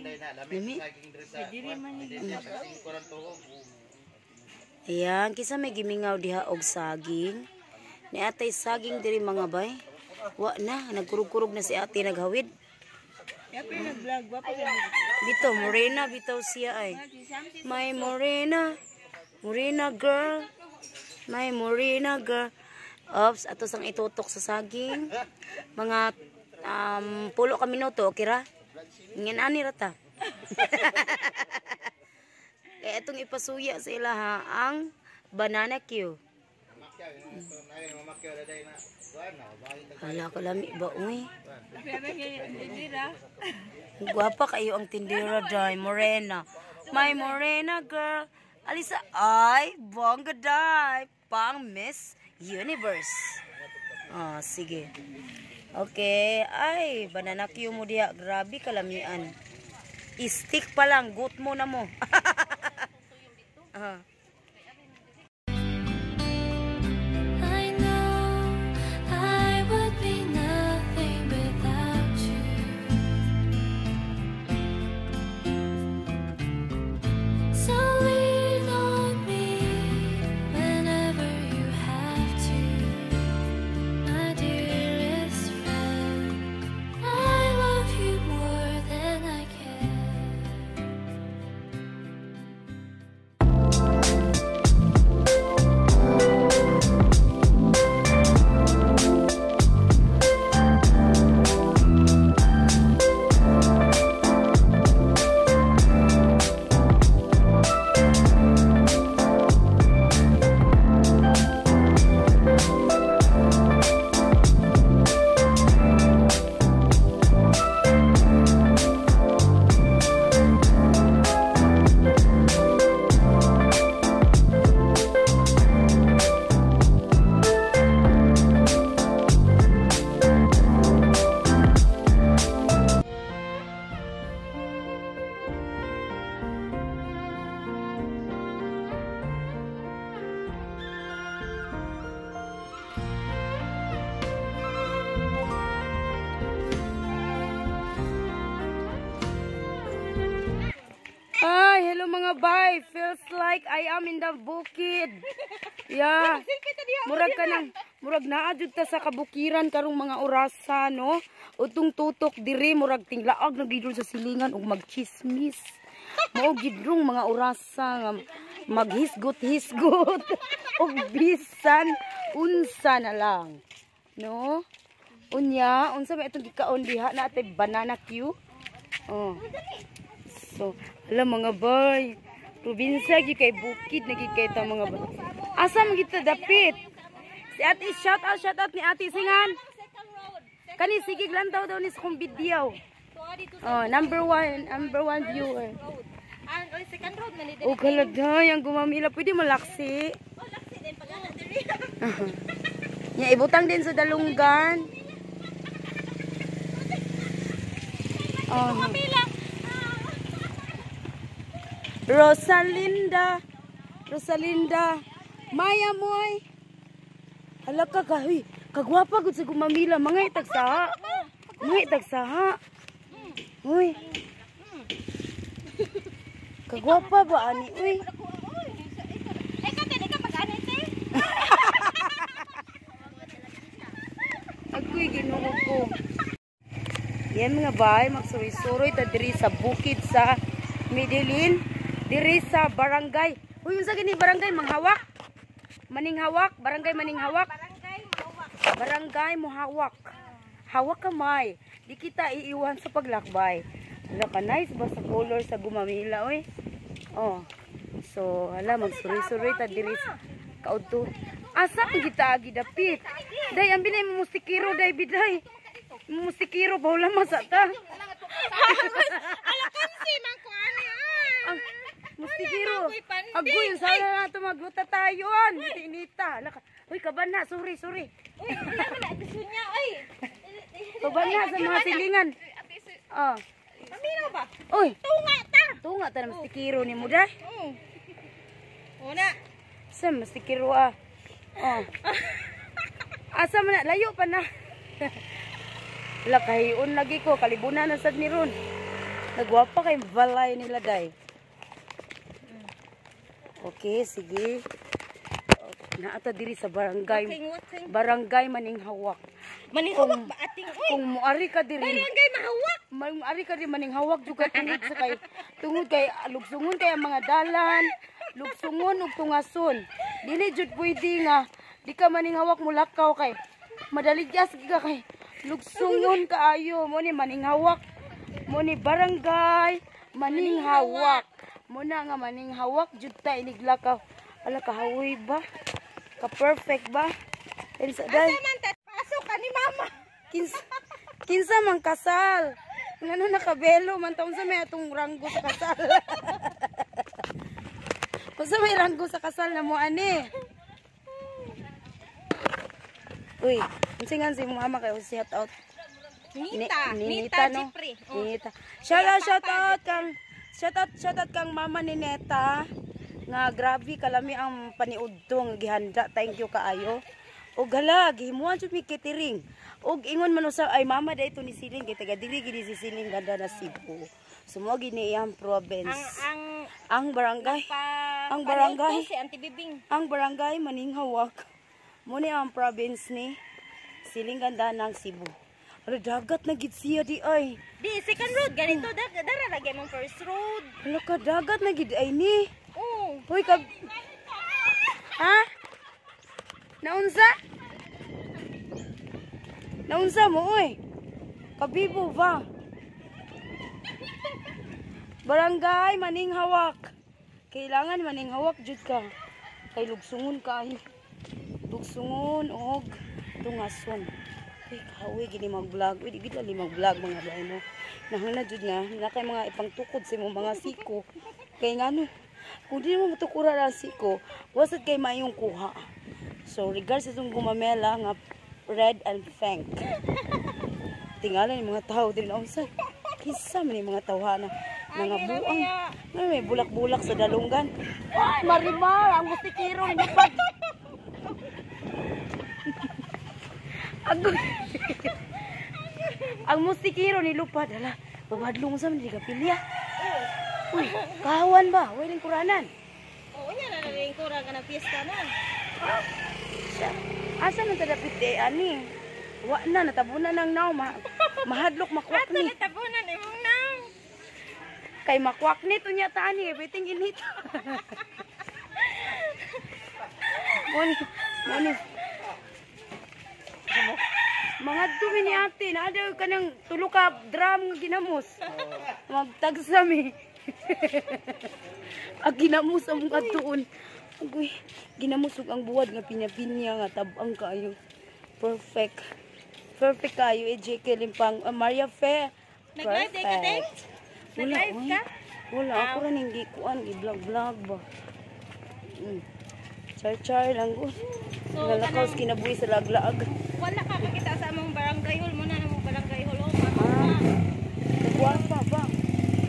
Lami. Ayan, kisa may gimingaw diha og saging. Ni atay saging diri mga bay. Wa na, nagkurog-kurog na si ate naghawid. Bito, morena bitaw siya ay. May morena, morena girl. May morena girl. Ops, ato sang itutok sa saging. Mga pulo ka minuto, okay ra? Ngan ani ra ta. Kaya itong ipasuya sa ilaha ang banana cue. Hala, kalami ba, uy? Gwapa kayo ang tindera, day. Morena. My morena girl. Alisa, ay, bongga, day. Pang Miss Universe. Ah, sige. Okay. Ay, banana cue mo diya. Grabe kalamian. Stick pa lang, gut mo na mo. I know I would be nothing without you. So lean on me whenever you have to, my dearest friend. I love you more than I can. Ay, hello mga bay. Feels like I am in the bukid. Yeah. Murag ka nang, murag naa jud ta sa kabukiran karong mga orasa, no? Utong tutok diri murag tinglaag na gidol sa silingan ug magchismis. Mao gidrong mga orasa nga maghisgot-hisgot ug bisan unsa na lang, no? Unya, unsa may itong gikaon diha na atay banana cue? Oh. So, alam mga bay, probinsya gyud kay bukid na gyud kay ta mga bay. Asa man kita dapit? Si Ate, shout out ni Ate Singan. Kani sige lantaw daw ni sa kong video. Oh, number one viewer. Ang second road man ni Oh, kaladay ang gumamila, pwede malaksi. Oh, laksi din pag ana diri. Nya ibutang din sa dalunggan. Oh. Rosalinda, Rosalinda, Maya moy. Hala ka kahoy, kagwapa gud sa gumamila, mga itagsaha. Mga itagsaha. Uy. Kagwapa ba ani uy? Ay ka ka pag-ani te. Agoy Ginoo ko. Yan mga bay, magsuroy-suroy ta diri sa bukid sa Medellin, diri sa barangay. Uy, unsa gini barangay Manghawak? Maninghawak, barangay Maninghawak. Barangay Mohawak. Barangay Mohawak. Hawak kamay. Di kita iiwan sa paglakbay. Hala ka nice ba sa color sa gumamila oy. Oh. So, hala magsuroy-suroy ta diri sa kaudto. Asa man kita agi dapit? Day ang binay mo mustikiro day biday. Mustikiro pa wala masata. Alakansi man ko ani ah. Ang mustikiro. Agoy, sana na ito magluta tayo. Tinita. Uy, kaban na. Sorry, sorry. Uy, wala man na gusto niya oy. Kaban na sa mga silingan. Oh. Pamino ba? Uy, Tunga ta. tunga ta na mustikiro ni mo day. Una. Sa mustikiro ah. Oh. Asa man na layo pa na. Wala kahiyon lagi ko kalibunan na sad ni ron. Nagwapa kay balay nila day. Okay, sige. Naata diri sa barangay. Walking, walking. Barangay Maninghawak. Manihawak ba ating oy? Kung muari ka diri, Barangay mahawak. Muari ka diri maninghawak jud ka tungod sa kay tungod kay lugsungon kay ang mga dalan, lugsungon ug tungason. Dili jud pwede nga di ka maninghawak mulakaw kay madaligyas gid ka kay lugsungon kaayo mo ni maninghawak. Mo ni barangay Maninghawak. Mo na nga maninghawak jud ta iniglakaw. Ala kahawoy ba? Ka perfect ba? Elsa Asa day. man ta pasok ka ni mama. Kinsa man kasal. Ngano nakabelo man taon sa may atong ranggo sa kasal. Unsa may ranggo sa kasal na mo ani? Uy, unsa nga si mama kay shout out. Nita, Ninita, Nita, no? Jeffrey. Oh. Ninita. Shout out, shout out kang shout out, shout out kang mama ni Neta. Nga grabe kalami ang paniudto nga gihanda. Thank you kaayo. Og hala, gihimuan jud mi catering. Og ingon man usa ay mama dayto ni Siling kay taga diri gini si Siling ganda na Cebu. So mo gini iyang province. Ang Ang barangay, pa Ang barangay. paniudto si Auntie Bibing. Ang barangay Maninghawak. Mo ni ang province ni Siling ganda ng Cebu. Ala, dagat na gid siya di ay. Di second road ganito dara lagi mong first road. Hala ka, dagat na gid ay ni. Oh. Hoy ka. Ha? Naunsa? Naunsa mo oy? Kabibo ba? Barangay Maninghawak. Kailangan maninghawak jud ka. Kay lugsungon ka ay. Lugsungon og tungason. Uy, kahoy gini mag-vlog. Uy, di gid lali mag-vlog mga bay no. Nahangna jud nga na kay mga ipangtukod sa imong mga siko. Kay ngano, kung di mo matukura ang siko, wasad kay maayong kuha. So regards sa itong gumamela nga red and pink. Tingala ni mga tao diri na unsa. Kinsa man ni mga tawhana mga buang. Ay, may bulak-bulak sa dalunggan. Ay, Marimar, ang musikiro ni pag. Agoy. Ang musikiro ni Lupad, hala, babadlong sa man di ka pilya. Uy, kawan ba? Uy, ning kuranan. Oo, nya na rin ko ra ka na piyesta na. Siya. Asa man ta dapit di ani? Wa na natabunan ng naw mahadlok makwak Ato ni. natabunan imong naw. Kay makwak ni to niya ta ani, biting init. Moni, moni. Mga dumi ni ate, na daw kanang tulo ka drum nga ginamos. Magtagsa mi. Ang ginamos ang mga tuon. Agoy, ginamos ug ang buwad nga pinya-pinya nga tab-ang kaayo. Perfect. Perfect kaayo eh, JK Limpang. Maria Fe. Nag-live day ka, Deng? Wala, Nag-live oy. ka? Wala, ako ra ning gikuan, gi-vlog-vlog ba. Char-char lang ko. So, Nalakaw sa kinabuhi sa laglaag. Wala ka kakita sa among barangay hall mo na among barangay hall oh. Ah. Nagwapa ba?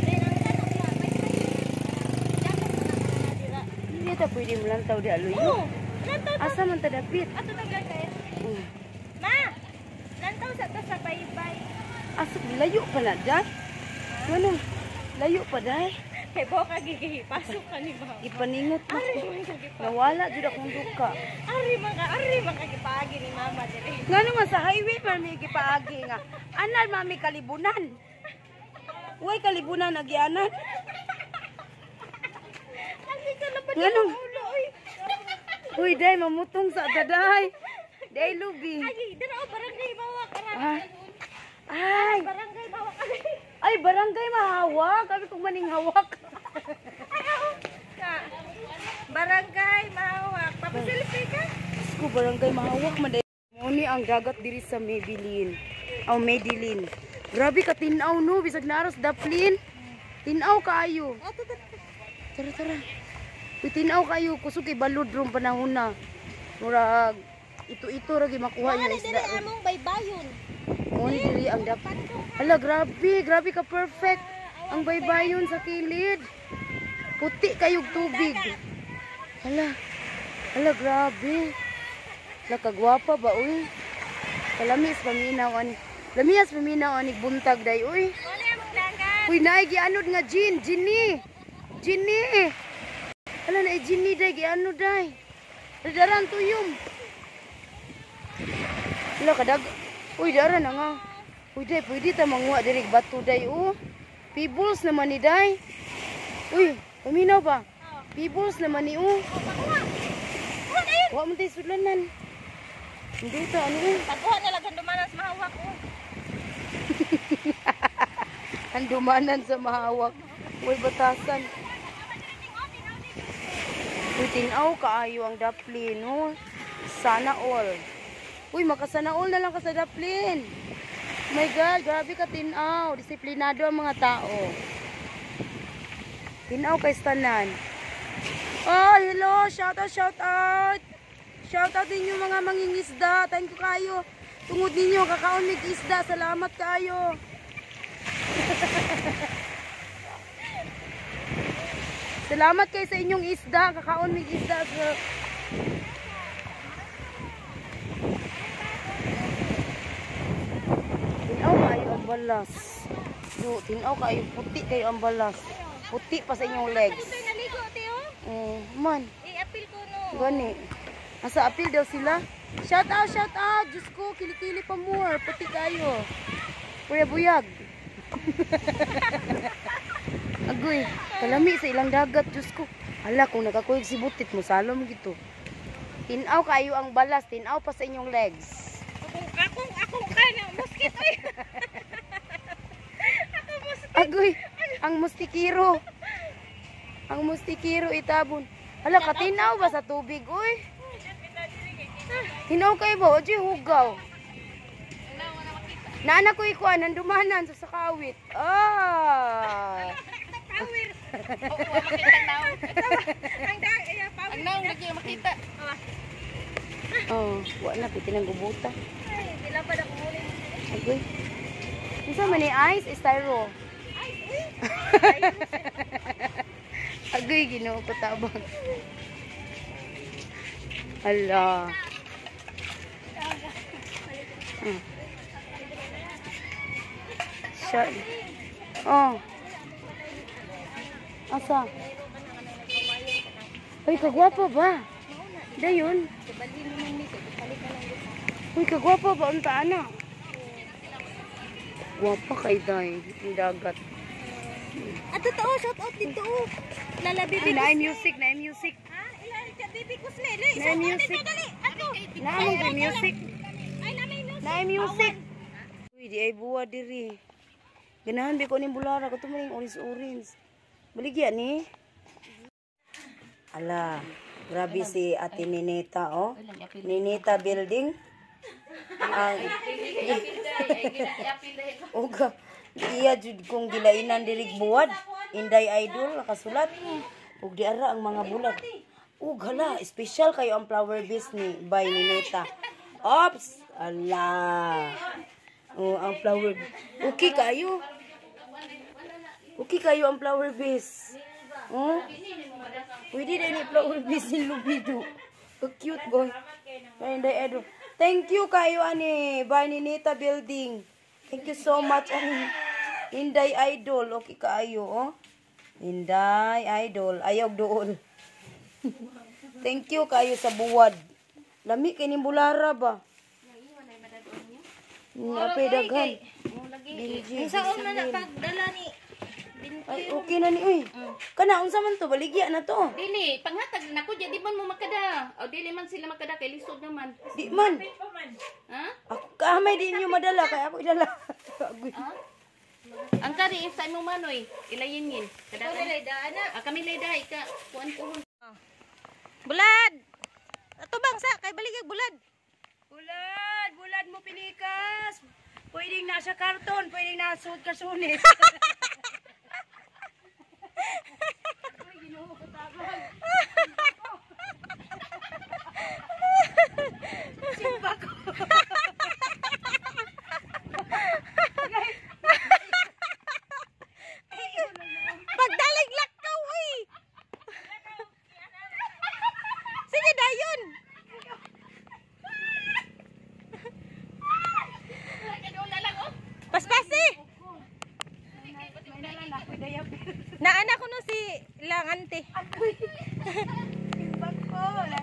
Then ang tanong niya, may dapat na na dira. Hindi ta pwede mulantaw di aluyo. Oh, lantaw ta. Asa man ta dapit? Ato ta kay. Ma. Lantaw sa ta sa baybay. Asa layo pa na day? Ano? Layo pa day? Kay boka gigi pasok ka ni ba. Gipaningot na Ari ko. man ka gipa. Nawala jud akong duka. Ari man ka gipaagi ni mama dire. Ngano nga sa highway man may gipaagi nga. Anan mami kalibunan. Uy, kalibunan agianan. Kasi ka na ba Ngano? ulo oy. Uy, day mamutong sa daday. Day lubi. Ay, dira oh, barangay mawak ra. Ah. Ay, Barangay mawak. ay barangay mahawak. Sabi kong maninghawak. Ay, ako. Ka. Barangay mawak. Papasilpi ka? Diyos ko, barangay mahawak man day. Muni ang dagat diri sa Medellin. Aw, Medellin. Grabe ka tinaw no, bisag naros daplin. Tinaw kaayo. Ato ta. Tara, tara. Uy, tinaw kayo. Kusog kay balod rong panahon na. Murag, ito-ito ra gyud makuha Mga yung na isda. diri among baybayon. Muni diri ang dap. Hala, grabe, grabe ka perfect. Ang baybayon sa kilid. Puti kayog tubig. Hala. Hala, grabe. Hala, kagwapa ba, uy. Kalamis paminaw ani. Lamias paminaw ani buntag day, uy. Wala among dagat. Uy, naay gianod nga Jean, Ginny. Ginny. Ala na Ginny day gianod day. Daran tuyom. Ala kadag. Uy, dara na nga. Uy, day pwede ta manguha diri bato day oh. Pebbles naman ni day. Uy, paminaw ba? Pebbles naman ni oh. Wa man tay sudlanan. Hindi ta ano eh. Pagkuha na lang handumanan sa mahawak oh. Handumanan sa mahawak. Uy, batasan. Uy, tinaw kaayo ang daplin, no? Sana all. Uy, makasana all na lang ka sa daplin. My God, grabe ka tinaw. Disiplinado ang mga tao. Tinaw kay stanan. Oh, hello. Shout out, shout out. Shout out ninyo mga mangingisda. Thank you kayo. Tungod ninyo, kakaon mig isda. Salamat kayo. Salamat kayo sa inyong isda. Kakaon mig isda. Tinaw kayo ang balas. Do, tinaw kayo. Puti kayo ang balas. Puti pa sa inyong legs. Naligo, te oh. Oh, man. I-appeal ko no. Gani. Nasa appeal daw sila. Shout out, shout out. Diyos ko, kilikili pa more. Puti kayo. Kuya buyag. Agoy, kalami sa ilang dagat, Diyos ko. Hala, kung nakakuyog si Butit mo, salom gito. Tinaw kayo ang balas, tinaw pa sa inyong legs. Akong ka na mosquito. Oy. Ako mosquito. Agoy, ang mustikiro. Ang mustikiro itabon. Hala, katinaw ba sa tubig, uy? Tinaw kayo ba? Oje, hugaw. Naana ko ikuan, nandumanan sa sakawit. Ah! Power. Oo, makita naon. Ang dag, ay power. Ang naon lagi makita. Oh, wa na piti ng gubuta. Ay, dila pa na kumuli. Agoy. Unsa man ni ice styro? Ay, uy. Agoy, Ginoo ko tabang. Hala. Siya. Oh. Asa? Uy, kagwapo ba? Dayon. Uy, kagwapo ba? Unta ana. Gwapa kay day. Ang dagat. Ah, totoo, shout out dito. Oh. Lala bibi. Ay, naay music, naay music. Ha? Ila bibi kusme. Dali, Naay shout out music. dito dali. Ato. Naay music. Ay, namay music. Naay music. Uy, di ay buwa diri. Ganahan bi ko ning bulara kato man orange orange. Baligya ni. Ala, grabe si Ate Ninita oh. Ninita building. Ang Oga, iya jud kong gilainan diri buwad. Inday Idol nakasulat. Ug di ara ang mga bulat. Ug hala, special kayo ang flower base ni by Ninita. Ops, ala. Oh, ang flower. Okay kayo. Okay kayo ang flower base. Oh. Pwede din ni flower base ni Lubido. Ka cute boy. Inday Idol. Thank you kayo ani by Ninita building. Thank you so much ani Inday Idol. Okay kayo oh. Inday Idol. Ayaw dool. Thank you kayo sa buwad. Lami kay ning bulara ba? Apay daghan. Benji. Unsa man na pagdala ni Ay, okay na ni uy. Kana unsa man to baligya na to. Dili, panghatag nako di man mo makada. O dili man sila makada kay lisod naman. Di man. Ha? Ako kamay di inyo madala kay ako idala. Agoy. Ang kari sa imong manoy, ilayin yin. Kada Ikaw na ana. Ah, kami lay dahi ka kuan ko. Bulad. Ato bang sa kay baligag bulad. Bulad, bulad mo pilikas. Pwedeng nasa karton, pwedeng nasa suot kasunis. Uy, Ginoo ko tabang. Simba ko. Pagdalig lakaw uy. Sige dayon. Paspasi. Ilang ante. Agoy. Timbang ko. Wala.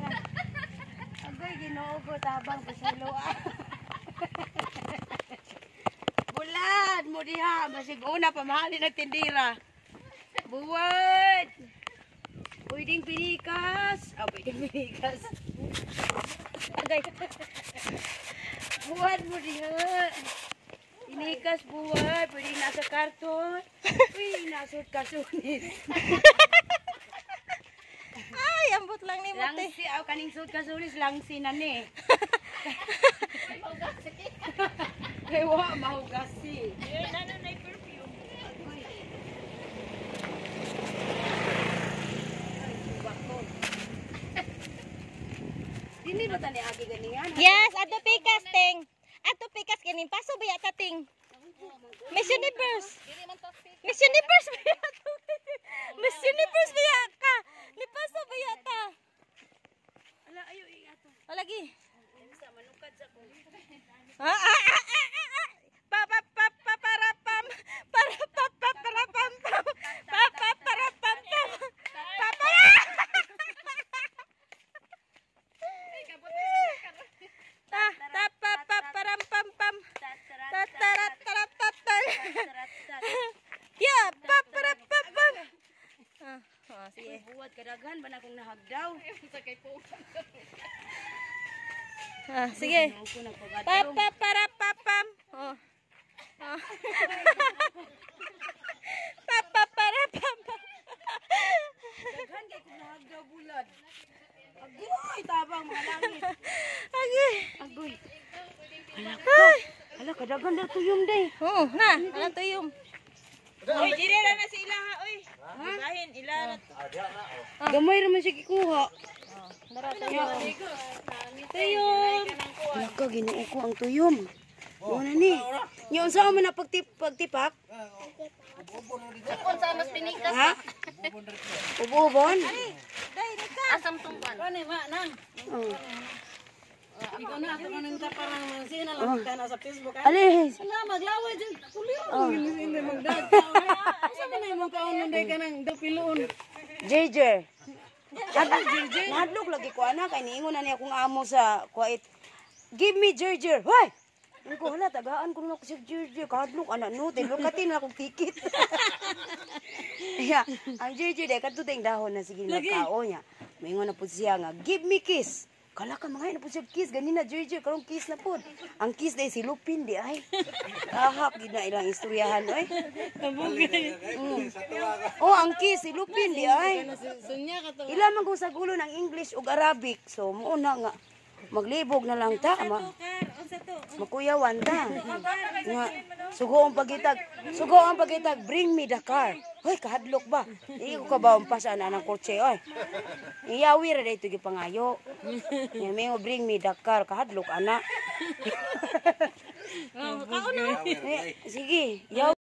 Agoy, Ginoo ko tabang pasaylo. Bulad mo diha, basig una pamahalin ang tindira. Buwad. Pwedeng pinikas. Ah, pwedeng pinikas. Agay. Buwad mo diha. Pinikas buwad, pwedeng nasa karton. Uy, nasa kasunis. Ay, ambot lang ni mo te. Langsi, aw kaning suot kasunis, langsi na ni. Kay wa mahugasi. Ano na perfume? Agoy. Dili ba tani agi ganiyan? Yes, ato pikas ting. Ato pikas kining paso biya ta ting. Miss Universe. Miss Universe biya to. Miss Universe biya ka. Ni paso biya ta. Ala ayo ato. O lagi. Sa manukad sa ko. Ah, ah, ah, ah, ah, ah. Pa pa pa pa para pam para pa pa para pam pam pa pa para pam pam pa pa. Ta ta pa pa param pam pam ta ta ra ta ra ta ta. Ya pa para pa pam. Ah, ah, sige. Uy, buwad kadaghan ba na akong nahagdaw? Ah, sige. Ginoo ko nagpagadlaw. Pa pa para pa pam. Oh. Oh. Pa pa para pam pam. Daghan kay kong nahagdaw bulad. Agoy, tabang mga langit. Agay. Agoy. Hala ka. Hala kadaghan na tuyom day. Oo, na, alam to yung. Uy, dili ra na sa ilaha, uy. Bahin ila na. Gamay ra man siya gikuha. Tuyom. Hala ka, Ginoo ko ang tuyom. Mo na ni. Nya unsa man na pagtipak? Unsa mas pinikas? Ha? Ubo-ubon? Dai ni ka. Asam tungkan. Oh. Ikaw na ato kanang ta parang sina lang ka na sa Facebook. Ah. Alis. Ala maglaway dyan kulion. Hindi magdag. Asa man na imong kaon nun day kanang dapiloon. JJ. Nahadlok lagi ko anak kay niingon na niya akong amo sa kuwait. Give me JJ. Hoy! Hindi ko hala tagaan ko na ako siya JJ. Kahadlok anak no, tilukatin na akong tikit. Ya, ang JJ day kadto ding dahon na sige nagkao niya. Maingon na pud siya nga, give me kiss. Kala ka mga na pud siya kiss ganina JJ karong kiss na pud. Ang kiss day si Lupin di ay. Kahap gid na ilang istoryahan oy. Oh, ang kiss si Lupin di ay. Sunya ka to. Ila man kung sa gulo ng English ug Arabic. So mo na nga maglibog na lang ta ma. Unsa to? Makuyawan ta. Nga sugo ang pagitag, sugo ang pagitag, bring me the car. Hoy, kahadlok ba? Di ko ka ba umpasa na ng kotse oy. Iyawi ra dayto gipangayo. Nya may bring me the car, kahadlok ana. Kaon na. Eh, sige, yaw.